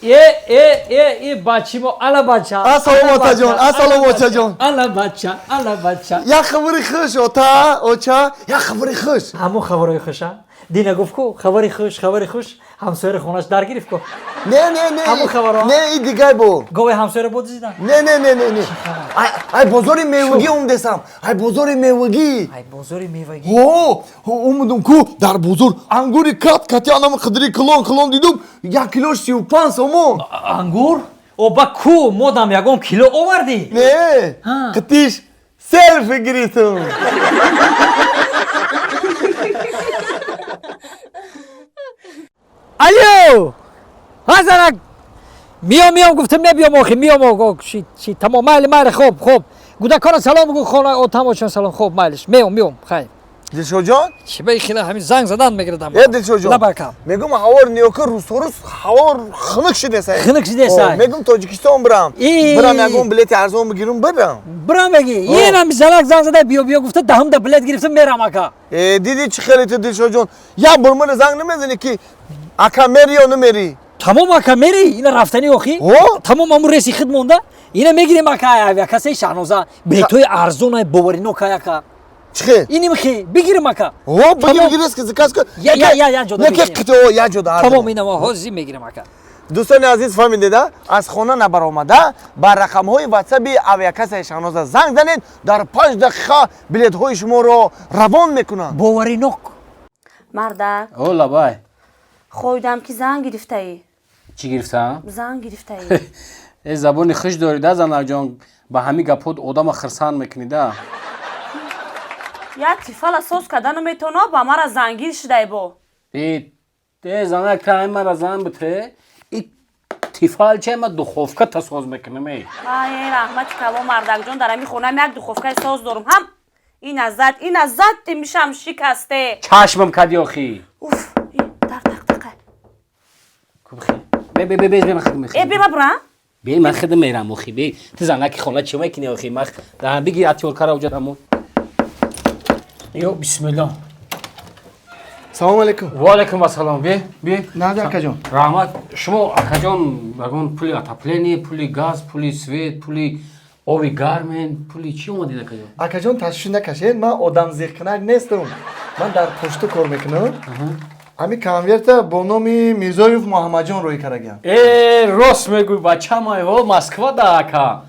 Э, э, э, э, бачимо, ала бача. Ассалому отаҷон, ассалому очаҷон. Ала бача, ала бача. Як хабари хуш, ота, оча, як хабари хуш. Ҳамон хабарои хуша? Дина гуфт ку, хабари хуш, хабари хуш, ҳамсояри хонаш даргирифт ку. Не, не, не. Ҳамон хабаро? Не, и дигай бо. Гови ҳамсояро бодизидан. Не, не, не, не, не. Ай, ай бозори мевагӣ омдесам. Ай бозори мевагӣ. Ай бозори мевагӣ. Ҳо, омадам ку дар бозор ангури кат кати анама қидри килон килон дидум, 1 килош 35 сомон. Ангур? О, ба ку модам ягон кило овардӣ? Не, Ҳа. қитиш селфи гирифтум. Алло! Ҳа, занак! Миём, миём гуфтам, мебиём охи, миём о, чи чи тамом, майли, майли, хоб, хоб. Гудакона салом бигӯ, хона отамошон салом, хоб, майлиш. Меом, меом, хайр. Дилшодҷон? Чи ба хила ҳамин занг задан мегирдам. Э, Дилшодҷон. Лабакам. Мегум, ҳавор ниёка рӯзторӯз ҳавор хунук шидесай. Хунук шидесай. Мегум, Тоҷикистон бирам. И. Бирам, ягон билети арзон бигирум, бирам. Бирам меги. Инам занак занг зада, биё, биё гуфта, даҳумда билет гирифтам, мерам ака. Э, диди чӣ хеле ту, Дилшодҷон? Як бор мана занг намезанӣ ки ака мери ё намерӣ? Тамом ака, мери, ина рафтани охи. О? Тамом, аму реси хид монда. Ина мегирем ака, авиакассаи Шаҳноза. Билетҳои арзонай, боваринока ака. Чӣ хел? Иним хи, бигирем ака. О, бигир, Тамом. бигир, ки заказ кун. Я, я, я, я ҷода Не ки мегирем. қито, я ҷода. Тамом, ина мо ҳозир мегирем ака. Дӯстони азиз, фаҳмидеда, аз хона набаромада ба рақамҳои ватсаби авиакассаи Шаҳноза занг занед, дар 5 дақиқа билетҳои шуморо равон мекунанд. Боваринок. Мардак. О, лабай. Хойдам ки зан гирифтаӣ. Чӣ гирифтам? Зан гирифтаӣ. Э, забони хуш дорида, занакҷон, ба ҳамин гапҳо одама хирсанд мекунида. Як тифала соз карда наметавона, ба мара зангир шудай бо. Э, э, занак, та мара зан бите, и тифал че, ма духовка та соз мекунам, э. Ай, раҳмати калон, мардакҷон, дар ҳамин хонаам як духовкаи соз дорум, ҳам ина зад, ина зад, мишам шикасте. Чашмам кади охи. Уф, и, дар тақтақа. Кубхи, бе, бе, бе, бе, бе, ман хидм. Э, бема бура. Бе, ман хидм мерам охи, бе, ту занаки хона чӣ мекунӣ охи? Ман да биги атёркара уҷа дамон. Ё бисмиллоҳ. Салому алейкум. Ва алайкум ассалом, бе, бе. Нади, акаҷон. Раҳмат. Шумо, акаҷон, ягон пули отопление, пули газ, пули свет, пули оби гармен, пули чӣ омадед, акаҷон? Акаҷон, ташвиш накашед, ман одамзиқкунак нестам, ман дар пошта кор мекунам. Ҳамин конверта бо номи Мирзоев Муҳаммадҷон рӯй карагиам. Э, рост мегӯй, бачамай ҳо Москва да, ака.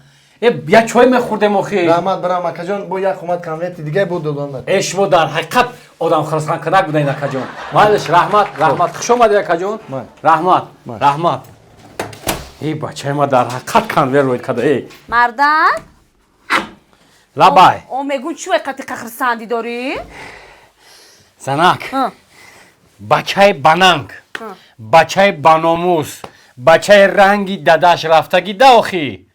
Э, як чой мехӯрдем охи. Раҳмат, барам, акаҷон, бо як омад, конверти дигар буд, додам. Э, шумо дар ҳақиқат одам хирсандкунак будаед, акаҷон. Майлиш, раҳмат, раҳмат, хуш омадед, акаҷон. Май. Раҳмат. Май. Раҳмат. Э, бачаи ма дар ҳақиқат конверт рӯй карда, э. Мардак. Лабай. О, мегӯн, чӣ вай қати қахрсандӣ дорӣ? Занак. Ҳа. Бачаи бананг, бачаи баномус, бачаи ранги дадаш рафтагӣ да охи,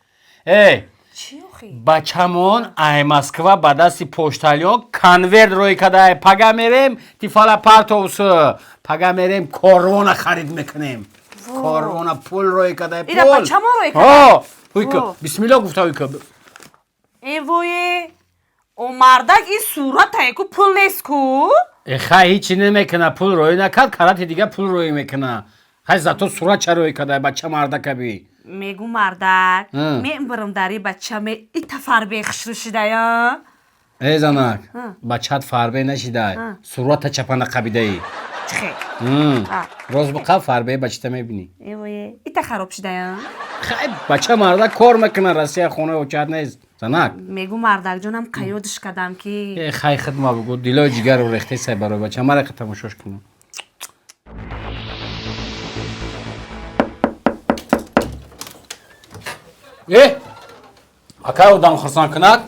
э. Чӣ охи? Бачамон ай Москва ба дасти почтальон конверт рӯй кадай. Пага мерем, тифала партовс, пага мерем, корвона харид мекунем, корвона. Пул рӯй кадай. Ира пул бачамон рӯй кадай? Ҳо, ҳуйка. Во. Бисмилло гуфта, ҳуйка. Э, вое, о, мардак, ин суратае ку, пул нест ку. Э, хай, ҳичи намекуна, пул рӯй накард, карати дига пул рӯй мекуна. Хай, зато сурат ча рӯй кадай, бача мардакаби. Мегӯ, мардак, Ҳм. мебарам дари бача ме ита фарбе хушрӯ шидая. Э, занак. Ҳа. Бачат фарбе нашидай. Ҳа. Сурата чапана қабидаӣ. Чихе? А. Роз биқа, фарбе бачата мебинӣ. Э, вое, ита хароб шидая. Хай, бача мардак кор мекуна Россия, хонаи очат нест, занак. Мегӯ, мардакҷонам, қаёдиш кардам ки. Э, хай, хидма бугу, дилои ҷигарро рехтесай барои бача мара, қа тамошош кунам. Э, акай одам хурсандкунак,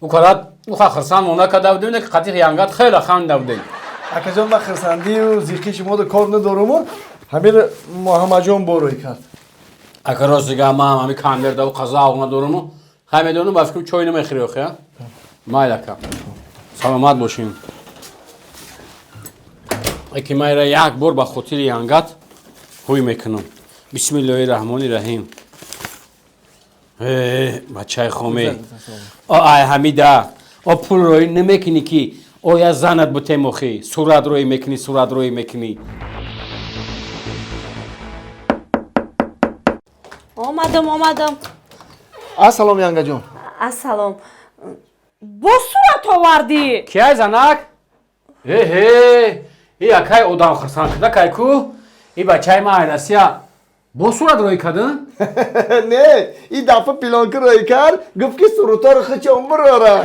ӯ карат уха хурсанд монда карда будем, ки қатиқ янгат хеле ханда будем. Акаҷон, ман хирсандию зиқи шуморо кор надоруму, ҳамин Муҳаммадҷон бо рӯй кард. Ака, рост дига, ман ҳами конвертаву қаза надоруму, хай, медонам, ба фикрам, чой намехӯри охи, а? Майли, ака, саломат бошем. Эки майра як бор ба хотири янгат ҳуй мекунам. Бисмиллоҳи раҳмони раҳим. Э, бачаи хоме, о, ай ҳамида, о, пул рӯй намекунӣ, ки оя занат бутем охи, сурат рӯй мекунӣ, сурат рӯй мекунӣ. Омадам, омадам. Ассалом, янгаҷон. Ассалом. Бо сурат овардӣ? Кияй, занак? Эҳе, и якай одам хурсанд шуда кай ку. И бачаи ма ай Россия бо сурат рӯй кардин? Не, и дафъа плёнка рӯй кард, гуфт, ки сурудҳоро хичон бирора.